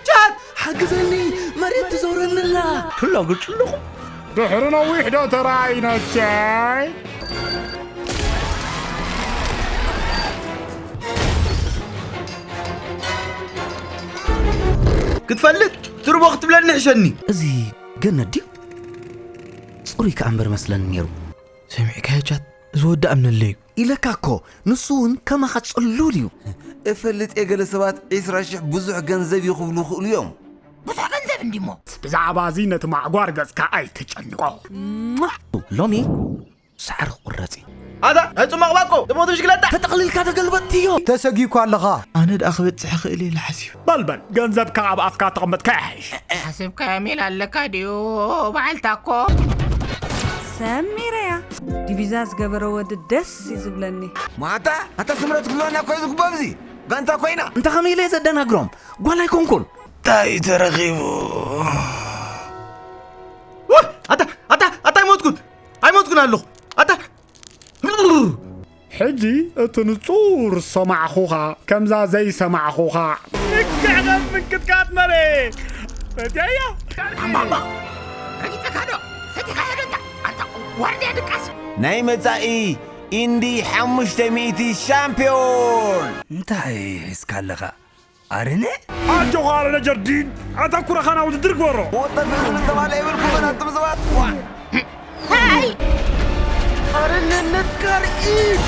ቻት፣ ሓግዘኒ፣ መሬት ትዞረኒ ኣላ። ትላገጹ ኣለኹም። ድሕሪ ነዊሕ ዶ ተራእይናቸይ? ክትፈልጥ ትርቦ ክትብለኒ ሕሸኒ። እዚ ገነት ድዩ? ጽሩይ ከኣ እምበር መስለኒ ነይሩ። ሰሚዕካዮ ቻት? እዚ ወዲ ኣምነለይ እዩ። ኢለካ እኮ፣ ንሱ እውን ከማኻ ጽሉል እዩ። እፈልጥ እየ፣ ገለ ሰባት ዒስራ ሽሕ ብዙሕ ገንዘብ እዩ ክብሉ ይኽእሉ እዮም። ብዙሕ ገንዘብ እንዲሞ። ብዛዕባ እዚ ነቲ ማዕጓር ገጽካ ኣይትጨንቆ። ሎሚ ሳዕሪ ክቑረጽ እዩ። ኣታ፣ ናይ ጽማቕ ባኮ፣ ትሞት ብሽክለታ። ተጠቕሊልካ ተገልበጥትዮ። ተሰጊእኳ ኣለኻ። ኣነ ደኣ ክበጽሕ እኽእል እየ ኢለ ሓሲበ። በል በል፣ ገንዘብካ ኣብ ኣፍካ ተቐመጥካ ይሓይሽ። ሓሲብካዮ ሜላ ኣለካ ድዩ በዓል ታኮ? ሰሚረያ። ዲቪዛ ዝገበረ ወዲ ደስ እዩ ዝብለኒ። ማታ ኣታ ስምረት ክህልወና እኮ እዩ ዝግባእ። እዚ ጋንታ ኮይና። እንተ ከመይ ኢለ ዘደናግሮም? ጓል ኣይኮንኩን። እንታይ ተረኺቡ? ውህ! ኣታ፣ ኣታ፣ ኣታ ኣይሞትኩን! ኣይሞትኩን ኣለኹ! ኣታ! ሕጂ እቲ ንጹር ዝሰማዕኹኻ፣ ከምዛ ዘይሰማዕኹኻ። ልክዕ ከም ምንቅጥቃጥ መሬት! ፈትያያ! ኣማማ! ረጊጸካ ዶ? ሰቲኻዮ ዶ እንታ? ኣንታ ዋርድያ ድቃስ! ናይ መጻኢ ኢንዲ ሓሙሽተ ሚእቲ ሻምፒዮን! እንታይ ሒዝካ ኣለኻ? ኣረነ? ኣጆኻ ኣረነ ጀርዲን፣ ኣተኩረኻ ናብ ውድድር ግበሮ። ወጠ ፍልፍል ዝተባለ የብልኩምን ኣንቱም ሰባት። ዋ! ሃይ! ኣረነነት ካርኢድ!